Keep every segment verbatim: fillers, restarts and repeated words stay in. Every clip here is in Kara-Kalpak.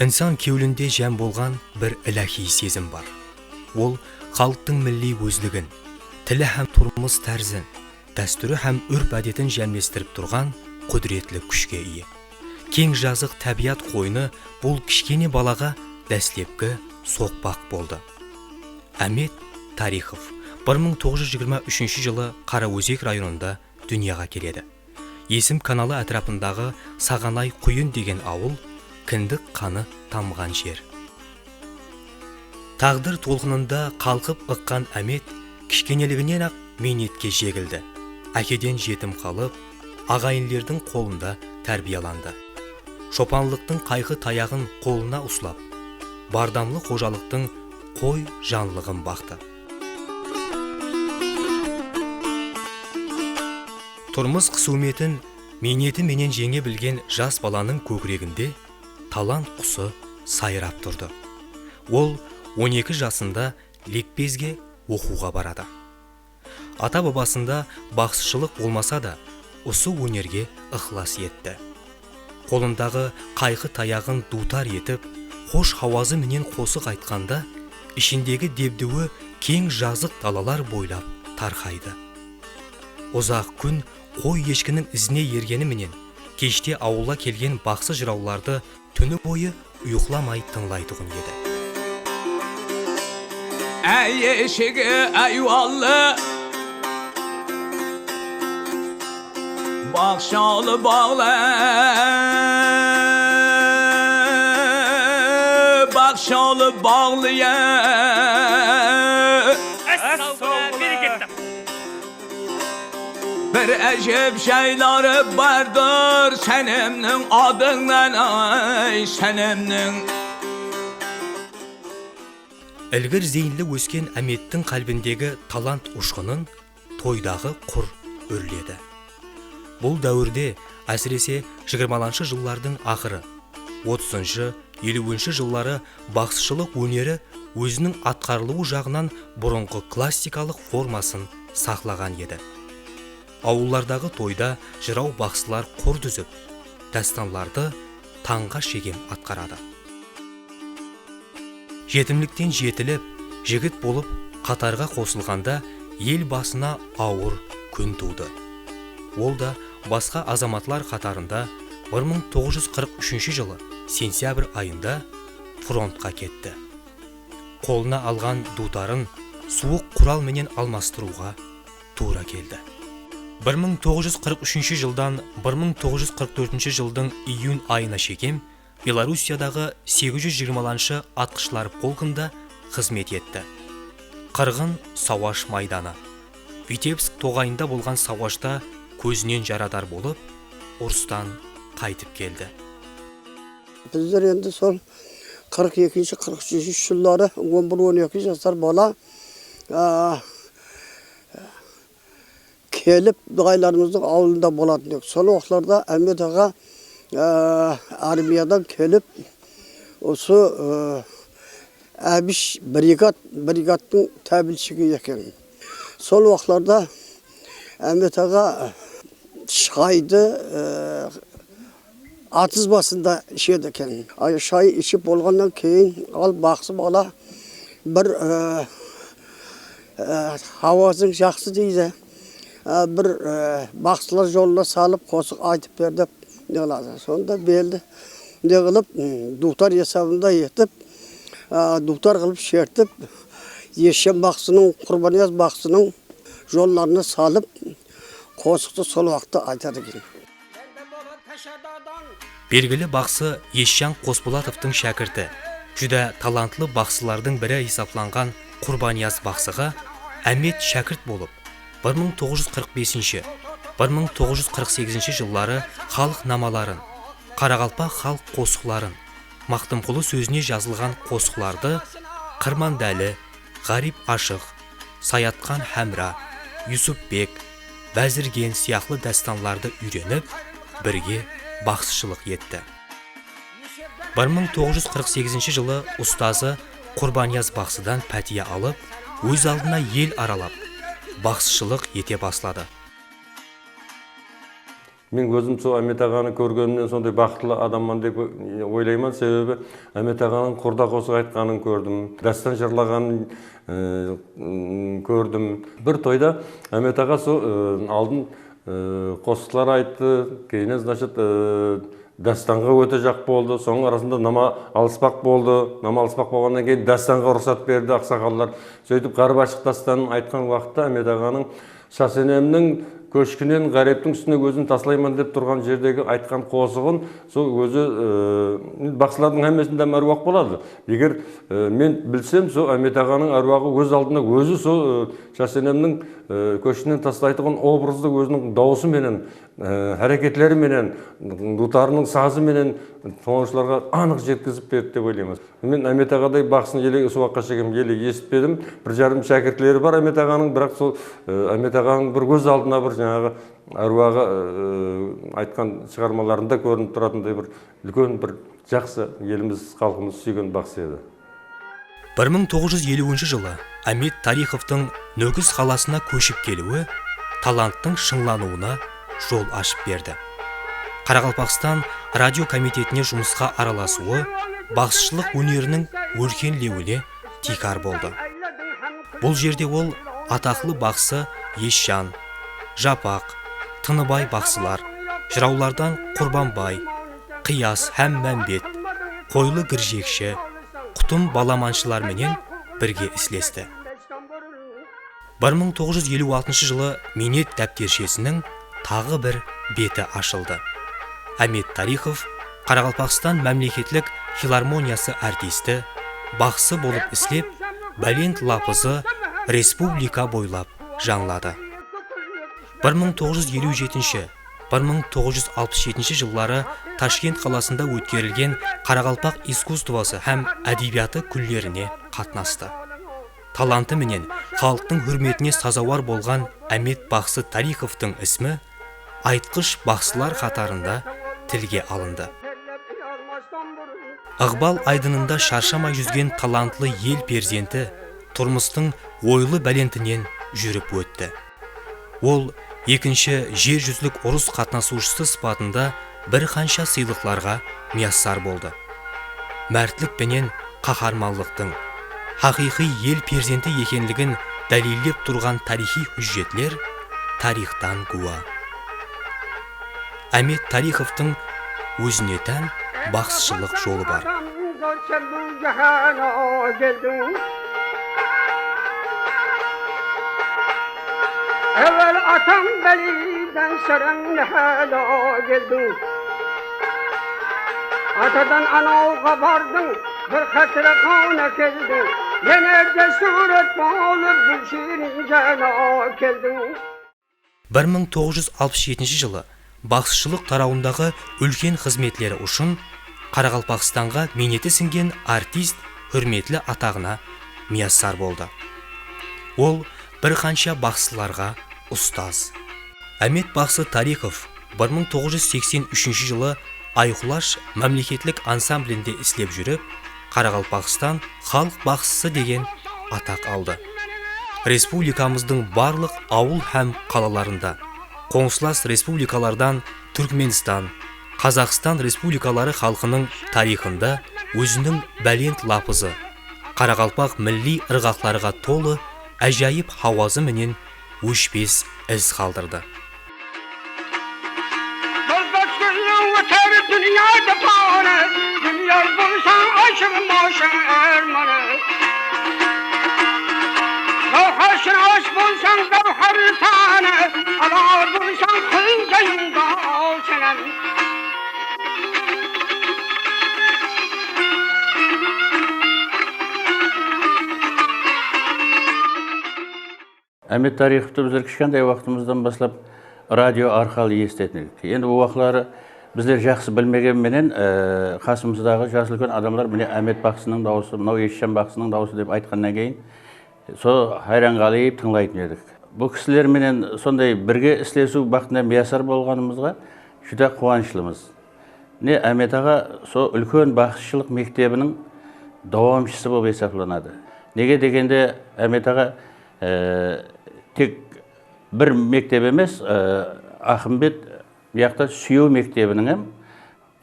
Insan kewlinde jám bolǵan bir iláhiy sezim bar. Ol xalıqtıń milliy ózligin, tili hám turmıs tárzin, dástúri hám úrp-ádetin jámlestirip turǵan qúdiretli kúshke iye. Keń jazıq tábiyat qoynı bul kishkene balaǵa dáslepki soqpaq boldı. Ámet Tarixov bir mıń toǵız júz jigirma úshinshi jılı Qaraózek rayonında dúnyaǵa keledi. Esim kanalı átirapındaǵı Saǵanay Quyın degen awıl kindik qanı tamǵan jer. Táǵdir tolqınında qalqıp ıqqan Ámet kishkeneliginen-aq miynetke jegildi. Ákeden jetim qalıp, aǵayinlerdiń qolında tárbiyalandı. Shopanlıqtıń qayqı tayaǵın qolına uslap, bardamlı xojalıqtıń qoy janlıǵın baqtı. Turmıs qısıwmetin miyneti menen jeńe bilgen jas balanıń kókireginde talant qusı sayrap turdı. Ol on eki jasında Likbezge oqıwǵa baradı. Ata-babasında baqsıshılıq bolmasa da, usı ónerge ıqlas etti. Qolındaǵı qayqı tayaǵın duwtar etip, xosh hawazı menen qosıq aytqanda, ishindegi debdiwi keń jazıq dalalar boylap tarqaydı. Uzaq kún qoy-eshkiniń izine ergeni menen, keshte awılǵa kelgen baqsı-jırawlardı túni boyı uyıqlamay tıńlaytuǵın edi. Áy eshigi áywallı, baqshalı baǵlı, baqshalı baǵlı, ya. Assalawma, berekella. Bir ájep jayları bardır Sánemniń adıńnan, ay, Sánemniń. Ilgir zeyinli ósken Ámettiń qálbindegi talant ushqının toydaǵı qur úrledi. Bul dáwirde, ásirese, jigirmalanshı jıllardıń aqırı, otızınshı, eliwinshi jılları baqsıshılıq óneri óziniń atqarılıwı jaǵınan burınǵı klassikalıq formasın saqlaǵan edi. Awıllardaǵı toyda jıraw-baqsılar qur dúzip, dástanlardı tańǵa shekem atqaradı. Jetimlikten jetilip, jigit bolıp qatarǵa qosılǵanda el basına awır kún tuwdı. Ol da basqa azamatlar qatarında bir mıń toǵız júz qırq úshinshi jılı sentyabr ayında frontqa ketti. Qolına alǵan duwtarın suwıq qural menen almastırıwǵa tuwra keldi. Bir mıń toǵız júz qırq úshinshi jıldan bir mıń toǵız júz qırq tórtinshi jıldıń iyun ayına shekem Belorusiyadaǵı segiz júz jigirmalanshı atqıshlar polkında xızmet etti. Qırǵın sawash maydanı. Vitebsk toǵayında bolǵan sawashta kózinen jaradar bolıp, urıstan qaytıp keldi. Bizler endi sol qırq ekinshi, qırq úshinshi jılları on bir, on eki jasar bala, a, kelip, noǵaylarımızdıń awılında bolatın edik. Sol waqıtlarda Ámet aǵa, a, armiyadan kelip, usı, a, Ábish brigad, brigadtıń tábilshigi eken. Sol waqıtlarda Ámet aǵa shaydı, a, atız basında ishedi eken. Ay, shay iship bolǵannan keyin, al, baqsı bala bir, e, e, hawazıń jaqsı deydi. E, bir, e, baqsılar jolına salıp, qosıq aytıp ber dep ne qıladı. Sonda beldi ne qılıp, m, duwtar esabında etip, e, duwtar qılıp shertip, Esjan baqsınıń, Qurbaniyaz baqsınıń jollarına salıp, qosıqtı sol waqıtta aytadı eken. Belgili baqsı Esjan Qosbolatovtıń shákirti, júdá talantlı baqsılardıń biri esaplanǵan Qurbaniyaz baqsıǵa Ámet shákirt bolıp, bir mıń toǵız júz qırq besinshi, bir mıń toǵız júz qırq segizinshi jılları xalıq namaların, qaraqalpaq xalıq qosıqların, Maqtımqulı sózine jazılǵan qosıqlardı Qırmandáli, Ǵárip ashıq, Sayatqan Hámra, Yusupbek, Bázirgen sıyaqlı dástanlardı úyrenip, birge baqsıshılıq etti. Bir mıń toǵız júz qırq segizinshi jılı ustazı Qurbaniyaz baqsıdan pátiya alıp, óz aldına el aralap, baqsıshılıq ete basladı. Men ózim sol Ámet aǵanı kórgenimnen sonday baxıtlı adamman dep oylayman, sebebi Ámet aǵanıń qurda qosıq aytqanın kórdim, dástan jırlaǵanın, e, m, kórdim. Bir toyda Ámet aǵa sol, e, aldın, e, qosıqlar ayttı, keyninen, значит, e, dástanǵa ótejaq boldı. Sonıń arasında nama alıspaq boldı. Nama alıspaq bolǵannan keyin dástanǵa ruxsat berdi aqsaqallar. Sóytip, Ǵárip ashıq dástanın aytqan waqıtta Ámet aǵanıń Shasenemniń kóshkinen ǵáreptiń ústine ózin taslayman dep turǵan jerdegi aytqan qosıǵın, sol ózi, e, baqsılardıń hámmesinde hám áruwaq boladı. Eger, e, men bilsem, sol Ámet aǵanıń áruwaǵı óz aldına ózi sol, e, Shasenemniń, e, kóshkinen taslaytuǵın obrazdı óziniń dawısı menen, e, háreketleri menen, duwtarınıń sazı menen tıńlawshılarǵa anıq jetkizip berdi dep oylayman. Men Ámet aǵaday baqsın ele usı waqıtqa shekem ele esitpedim. Bir jarım shákirtleri bar Ámet aǵanıń, biraq sol, e, Ámet aǵanıń bir kóz aldına bir jańaǵı áruwaǵı, e, aytqan shıǵarmalarında kórinip turatınday bir úlken bir jaqsı elimiz, xalqımız súygen baqsı edi. Bir mıń toǵız júz eliwinshi jılı Ámet Tariyxovtıń Nókis qalasına kóship keliwi talanttıń shıńlanıwına jol ashıp berdi. Qaraqalpaqstan radio komitetine jumısqa aralasıwı baqsıshılıq óneriniń órkenlewine tiykar boldı. Bul jerde ol ataqlı baqsı Esjan, Japaq, Tınıbay baqsılar, jırawlardan Qurbanbay, Qıyas hám Mámbet, Qoylı girjekshi, Qutım balamanshılar menen birge islesti. Bir mıń toǵız júz eliw altınshı jılı Miynet dáptershesiniń taǵı bir beti ashıldı. Ámet Tariyxov Qaraqalpaqstan mámleketlik filarmoniyası artisti, baqsı bolıp islep, bálent lapızı respublika boylap jańladı. Bir mıń toǵız júz eliw jetinshi, bir mıń toǵız júz alpıs jetinshi jılları Tashkent qalasında ótkerilgen qaraqalpaq iskusstvosı hám ádebiyatı kúnlerine qatnastı. Talantı menen xalıqtıń húrmetine sazawar bolǵan Ámet baqsı Tariyxovtıń ismi aytqısh baqsılar qatarında tilge alındı. Iǵbal aydınında sharshamay júzgen talantlı el perzenti turmıstıń oylı bálentinen júrip ótti. Ol Ekinshi jer júzilik urıs qatnasıwshısı sıpatında bir qansha sıylıqlarǵa miyassar boldı. Mártlik penen qaharmanlıqtıń, haqıyqıy el perzenti ekenligin dálillep turǵan tariyxıy hújjetler tariyxtan gúwa. Ámet Tariyxovtıń ózine tán baqsıshılıq jolı bar. Zor sen bul jáhána keldiń. Evel atam Beliden sarań nehála keldiń. Atadan anawǵa bardıń, bir qátre qan ákeldiń. Ene de súwret bolıp gúlshirin jana keldiń. Bir mıń toǵız júz alpıs jetinshi jılı baqsıshılıq tarawındaǵı úlken xızmetleri ushın Qaraqalpaqstanǵa miyneti sińgen artist húrmetli ataǵına miyassar boldı. Ol bir qansha baqsılarǵa ustaz. Ámet baqsı Tariyxov bir mıń toǵız júz seksen úshinshi jılı Ayqulash mámleketlik ansamblinde islep júrip, Qaraqalpaqstan xalıq baqsısı degen ataq aldı. Respublikamızdıń barlıq awıl hám qalalarında, qońsılas respublikalardan Túrkmenstan, Qazaqstan respublikaları xalqınıń tariyxında óziniń bálent lapızı, qaraqalpaq milliy ırǵaqlarǵa tolı ájayıp hawazı menen óshpes iz qaldırdı. Bir qash kúnniń óter dúnyada panı, dúnya bolsań ashırmasın ármanı. Gáwharshinas bolsań gáwhar tanı, ala bolsań qıl jayıńda al senem. Ámet Tariyxovtı bizler kishkentay waqtımızdan baslap radio arqalı esitetin edik. Endi ol waqıtları bizler jaqsı bilmegen menen, e, qasımızdaǵı jas úlken adamlar, "Mine, Ámet baqsınıń dawısı, mınaw Esjan baqsınıń dawısı," dep aytqannan keyin, so hayran qalıp tıńlaytın edik. Bul kisiler menen sonday birge islesiw baxtına miyasar bolǵanımızǵa júdá quwanıshlımız. Mine, Ámet aǵa so úlken baqsıshılıq mektebiniń dawamshısı bolıp esaplanadı. Nege degende, Ámet aǵa, e, tek bir mektep emes, e, Aqımbet Buyaqta Súyew mektebiniń hám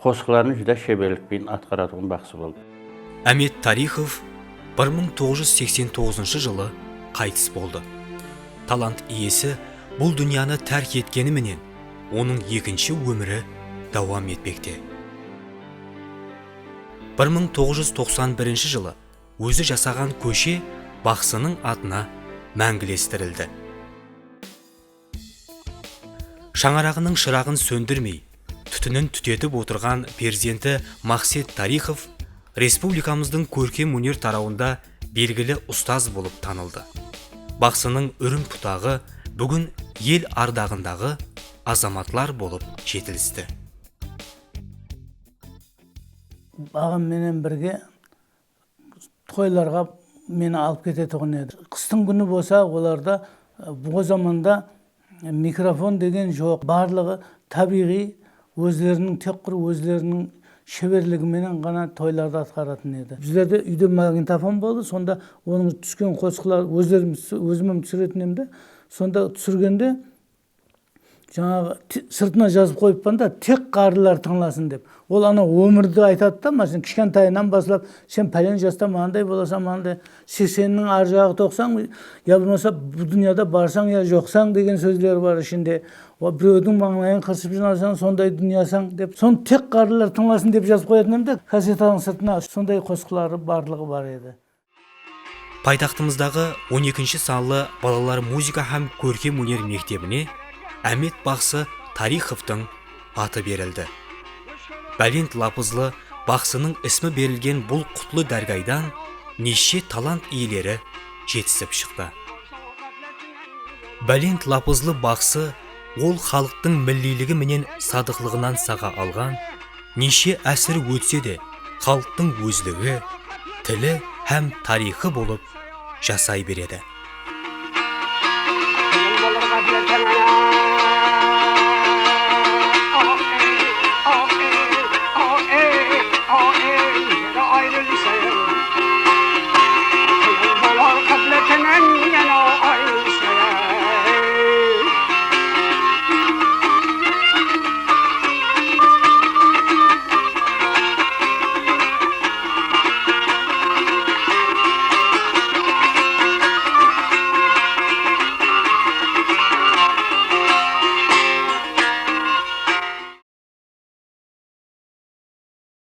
qosıqların júdá sheberlik penen atqaratuǵın baqsı boldı. Ámet Tarixov bir mıń toǵız júz seksen toǵızınshı jılı qaytıs boldı. Talant iyesi bul dúnyanı tárk etkeni menen, onıń ekinshi ómiri dawam etpekte. Bir mıń toǵız júz toqsan birinshi jılı ózi jasaǵan kóshe baqsınıń atına máńgilestirildi. Shańaraǵınıń shıraǵın sóndirmey, tútinin tútetip otırǵan perzenti Maqset Tarixov respublikamızdıń kórkem óner tarawında belgili ustaz bolıp tanıldı. Baqsınıń úrim putaǵı búgin el ardaǵındaǵı azamatlar bolıp jetilisti. Aǵam menen birge toylarǵa meni alıp ketetuǵın edi. Qıstıń kúni bolsa olarda, e, o zamanda mikrofon degen joq, barlıǵı tábiyǵıy, ózleriniń tek bir ózleriniń sheberligi menen ǵana toylardı atqaratın edi. Bizlerde úyde magnitofon boldı, sonda onıń túsken qosıqlar ózlerimiz, ózim hám túsiretin edim de, sonda túsirgende jańaǵı ti- sırtına jazıp qoyıppan da, tek ǵarrılar tıńlasın dep. Ol ana ómirdi aytadı da, máselen, kishkentayınan baslap, sen pálen jasta mınanday bolasań, mınanday, seksenniń arı jaǵı toqsań, ya bolmasa bul dúnyada barsań ya joqsań degen sózleri bar ishinde. Birewdiń mańlayın qırsıp jınasań, sonday dúnyasań dep. Sonı tek ǵarrılar tıńlasın dep jazıp qoyatın edim de, kassetanıń sırtına sonday qosıqları barlıǵı bar edi. Paytaxtımızdaǵı on ekinshi sanlı balalar muzıka hám kórkem óner mektebine Ámet baqsı Tarixovtıń atı berildi. Bálent lapızlı baqsınıń ismi berilgen bul qutlı dárgaydan neshshe talant iyeleri jetisip shıqtı. Bálent lapızlı baqsı ol xalıqtıń milliyligi menen sadıqlıǵınan saǵa alǵan, neshe ásir ótse de, xalıqtıń ózligi, tili hám tariyxı bolıp jasay beredi.